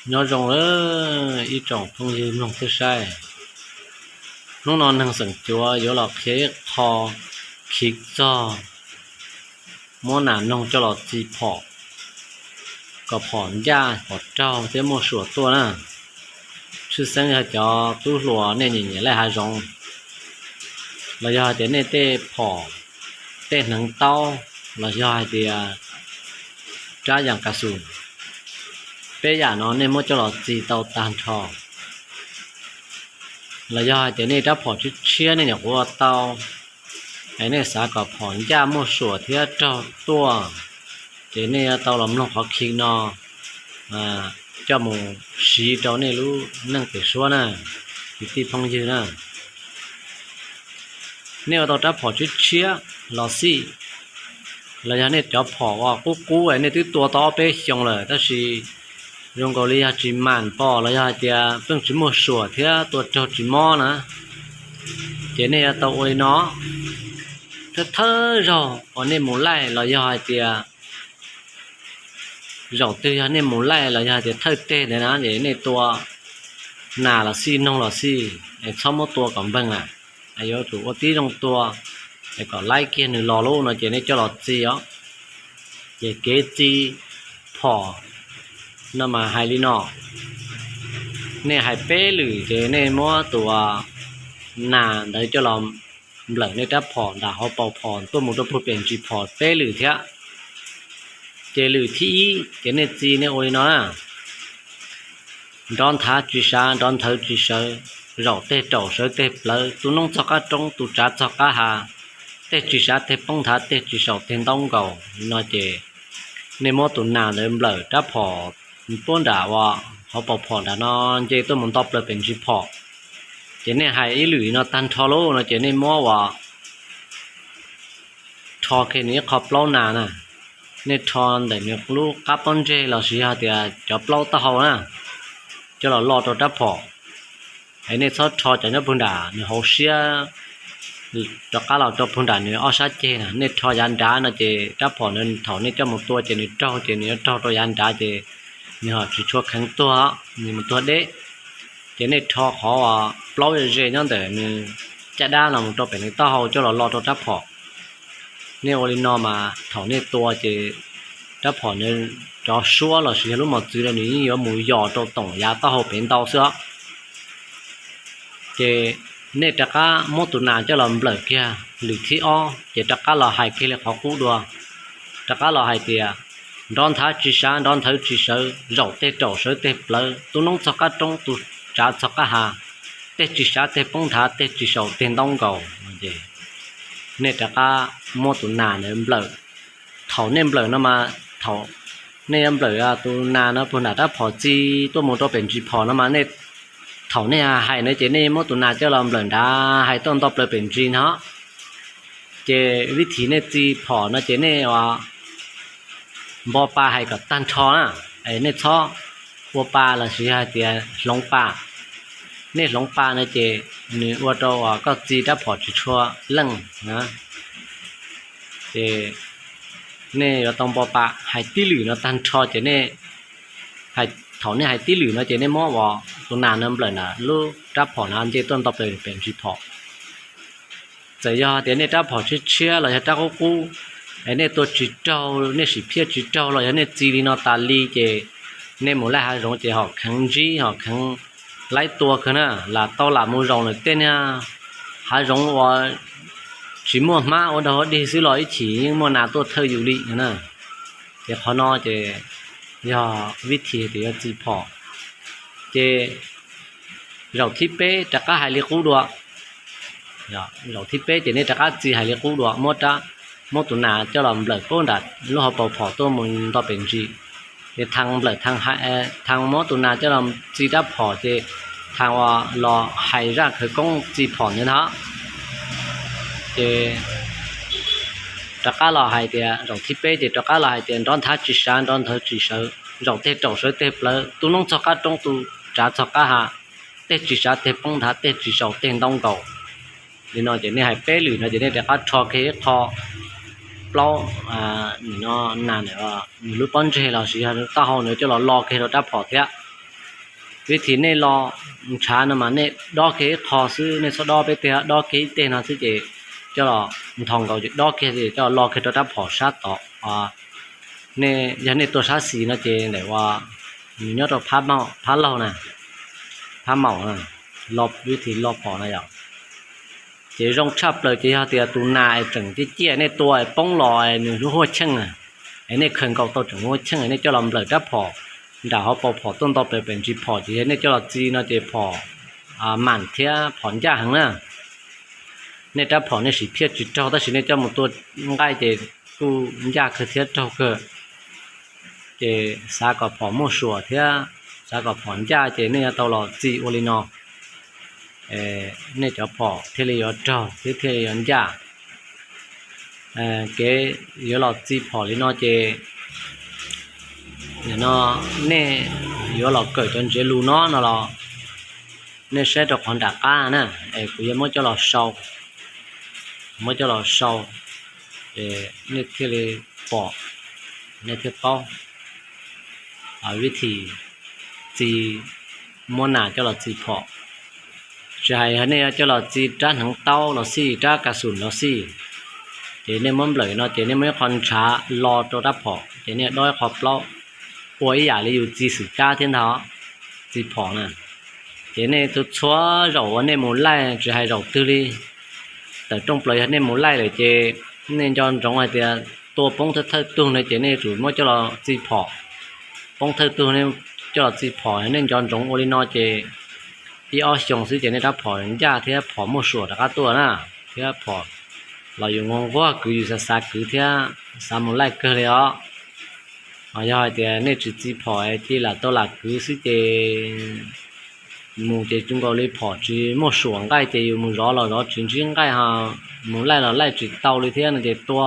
Nyob zoo lawm ib tsoom phooj ywg mloog thiab saib. Hnub no neeg xeem cuav yuav los qhia ib qho khiv txog muab nas noog coj los txi phom, kom phom ncaj phom raug thiab muaj suam tuaj na. Tshwj xeeb yog cov tub hluas nej nyiam nyiam laij hav zoov, los yog hais tias nej tej phom, tej hneev taub, los yog hais tias rab yas kas xus, peb yam no nej muab coj los txi tau tag nrho. Los yog hais tias nej rab phom tshiab tshiab nej nyuam qhuav ua tau, es nej xav kom phom ncaj muaj suam thiab raug tuaj, ces nej yuav tau los mloog qhov khiv no coj mus siv rau nej lub neej pem suab na, kwv tij phooj ywg na. Nej ua tau rab phom tshiab tshiab los xij, los yog nej cov phom uas qub qub es nej twb tua tau ob peb xyoo lawm tab sis zoo nkaus li yog tsis mam pom los yog hais tias pheej tsis muaj suam thiab tua raug tsis mob na, ces nej yuav tau ua li no. Thawj thawj zaug uas nej mus laij los yog hais tias, zaum twg yog nej mus laij los yog hais tias thawj teg ntawd na, ces nej tua nas los xij noog los xij, es txhob muab tua kom npeeg na, yuav tsum ua tib zoo tua, es kom laib kiag nws los lawm no ces nej coj los txi os. Ces kev txi phom no mas hais li no, nej hais peb lwm ces nej muab tus nas ntawd coj los nplawm nej rab phom nram hauv paus phom tuaj mus rau puag pem ntsis phom peb lwm thiab. Ces lwm thib ib ces nej txi nej ua li no na: Nrov nthav tsis sav, nrov nthawv tsis sawv, zaum teg raum sawv teg plawv, tus noob txog qab roob, tus tsav txog qab ha, teg tsis sav teg poob nthav, teg tsis saum teg ntaub nkaus no ces nej muab tus nas ntawd nplawm rab phom puag nram uas hauv paus phom nram no nce tuaj mus nto plaws pem ntsis phom. Ces nej hais ib lwm no tag nrho lawm no ces nej muab uas rho kiag nws ib qho plaub nas na, nej rho ntawm nws lub qab pob ntseg los sis yog tias cov plaub taub hau na, coj los lo rau rab phom. Es nej txhob rho cov nyob puag nram nws hauv siab rov qab los rau puag nram nws ob sab ceg na, nej rho yav nrad no ces rab phom nws thaum nej coj mus tua ces nws raug ces nws yuav raug rau yav nrad ces nws ho tsis tshua kheev tuag, nws mus tuag deb. Ces nej rho qhov uas plaub ze nyob ntawm nws caj dab los mus rau pem nws taub hau coj los lo rau rab phom. Nej ua li no mas thaum nej tua ces rab phom nws cov suab los sis yog lub mos txwv no nws yeej yuav mus yos rau toom yav taub hau pem ntau xwb os. Ces nej rov qab muab tus nas coj los nplawm kiag lwm thib ob ces rov qab los hais kiag li qhov qub dua. Rov qab los hais tias: Nrov nthav tsis sav, nrov nthawv tsis sawv, zaum teg raum sawv teg plawv, tus noob txog qab roob, tus tsav txog qab ha, teg tsis sav teg poob nthav, teg tsis saum teg ntaub nkaus. Nej rov qab muab tus nas ntawd nplawm. Thaum nej nplawm no mas, thaum nej yuav nplawm tus nas no puag nram rab phom txi tuaj mus rau pem ntsis phom no mas, thaum nej hais no ces nej muab tus nas coj los nplawm nrad hais tuaj nto plaws pem ntsis no. Ces vib thim nej txi phom no ces nej npo pa hais kom tag nrho na, nej txhob ua pa los sis yog hais tias hloov pa. Nej hloov pa no ces nws ua rau uas koj txi rab phom tsis tshua leej na. Ces nej yuav tau npo pa hais tib lwm no tag nrho ces nej, thaum nej hais tib lwm no ces nej muab uas tus nas no nplawm na lub rab phom na nce tuaj nto plaws pem ntsis phom. Txawm yog tias nej rab phom tshiab tshiab los yog rab qub qub, es nej tua tsis raug, nej sim phiaj tsis raug los yog nej txi li no tas li ces nej mus laij hav zoov ces hom kheev ntsib hom kheev laib tua kawg na, lam tau lam mus zaum lawm tej niag hav zoov uas tsis muaj hmab ua dog ua dig xwb los ib chim yeej muaj nas tuaj thawj yus li na. Ces qhov no ces yog vib thim tias yuav txi phom. Ces zaum thib peb rov qab hais li qub dua. Zaum thib peb ces nej rov qab txi hais li qub dua, muab tus nas coj los nplawm puag nram lub hauv paus phom tuaj mus nto pem ntsis. Ces thaam nplawm, thaam muab tus nas coj los txi rab phom ces thaam uas los hais zaj khawv koob txi phom ntawd na. Ces rov qab los hais tias, zaum thib peb ces rov qab los hais tias nrov nthav tsis sav, nrov nthawv tsis sawv, zaum teg raum sawv teg plawv, tus noob txog qab roob, tus tsav txog qab ha, teg tsis sav teg poob nthav, teg tsis saum teg ntaub nkaus. Li no ces nej hais peb lwm no ces nej rov qab rho kiag ib qho plaub, nws lub pob ntseg los sis yog taub hau nws coj los lo kiag rau rab phom thiab. Vib thim nej los ntshav no mas nej dob kiag ib qho xwb, nej txhob dob peb teg, dob kiag ib teg no xwb ces coj los nthos nkaus ces dob kiag ces coj los lo kiag rau rab phom sab tod. Nej yog nej tua sab xis no ces ntawm uas nws nyob rau phab laug na, phab maum, vib thim lo phom na yom. Ces zoo tshaj plaws ces yog tias tus nas es tseem ciaj ciaj nej tua es poob los nws huaj cheej, es nej khaws nkaus tau tseem huaj cheej, nej coj los nplawm rab phom nram hauv paus phom tuaj nto plaws pem ntsis phom ces yog nej coj los txi no ces phom mam thiab phom ncaj heev na. Nej rab phom nej sim phiaj tsis raug tab sis nej coj mus tua nqaij ces kuj ncaj kawg thiab raug kawg. Ces xav kom phom muaj suam thiab xav kom phom ncaj ces nej yuav tau los txi ua li no, nej cov phom thiaj li yuav raug thiab thiaj li yuav ncaj. Kev yuav los txi phom li no ces no nej yuav los kawm cov ntsiav lus no no los nej saib rau qhov nram qab na, es kuv yuav muab coj los sau, muab coj los sau, es nej thiaj li pom, nej thiaj paub vib thim txi, muab nas coj los txi phom. Tsis hais yog nej yuav coj los txi rab hneev taub los xij, rab kas xum los xij, ces nej muab nplawm no ces nej muab ib qho ntshav lo rau rab phom ces nej dob ib qho plaub, ua ib yam li yus txi xwm kab thiab ntag, txi phom na. Ces nej txhua txhua zaum uas nej mus laij tsis hais zaum twg li, tawm rooj plaws yog nej mus laij lawm ces nej nco ntsoov hais tias tua poob thawj thawj tug no ces nej yuav tsum muab coj los txi phom. Poob thawj tug coj los txi phom, nej nco ntsoov ua li no ces ib ob xyoos xwb ces nej rab phom ncaj thiab phom muaj suam rov qab tuaj na, thiab phom los yus nquag nquag kwv, yus xav xav kwv thiab xav mus laij kawg li os. Ho yog hais tias nej tsis txi phom cia lam tau lam kwv xwb ces mus ces zoo nkaus li phom tsis muaj suam, nqaij ces yus mus zov los zov tsis ntsib nqaij, ho mus laij los laij tsis tau li thiab no ces tua,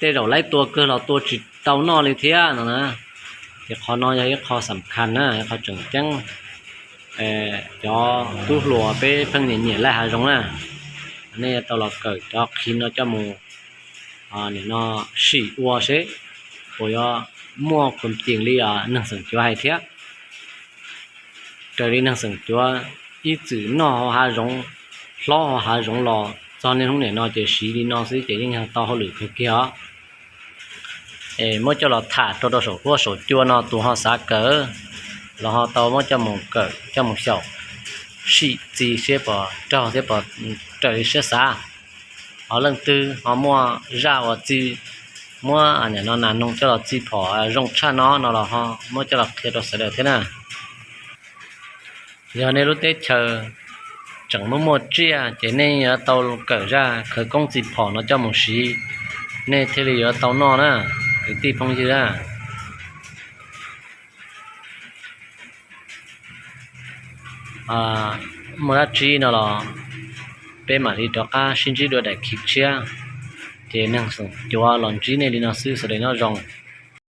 tej zaum laij tua kawg los tua tsis tau noj li thiab no na. Ces qhov no yog ib qho xam khas na, ib qho tseem ceeb. Cov tub hluas peb pheej nyiam nyiam laij hav zoov na, nej yuav tau los kawm cov qhov no coj mus sim ua seb puas yuav muaj khuam cees li neeg xeem cuav hais thiab. Raws li neeg xeem cuav ib txwm noj hauv hav zoov, hlob hauv hav zoov los txog niaj hnub nim no ces siv li no xwb ces yeej yog tau hauj lwm kawg kiag os. Es muab coj los tham rau rau saum huab saum cua no, tus ho xav kawm los ho tau muab coj mus kawm coj mus xyaum, sim txi seb puas raug thiab puas raws li siab xav. Ho leej twg ho muaj zaj uas txi, muab nim no nas noog coj los txi phom zoo tshaj no no los ho muab coj los qhia rau sawv daws thiab na. Yog nej lub teb chaws tseem muaj muaj tsiaj ces nej yuav tau kawm zaj khawv koob txi phom no coj mus siv, nej thiaj li yuav tau noj na, kwv tij phooj ywg na. Muaj dab tsi no los peb mam li rov qab sib ntsib dua daim khiv tshiab. Ces neeg xeem cuav los ntsib nej li no xwb, sawv daws nyob zoo.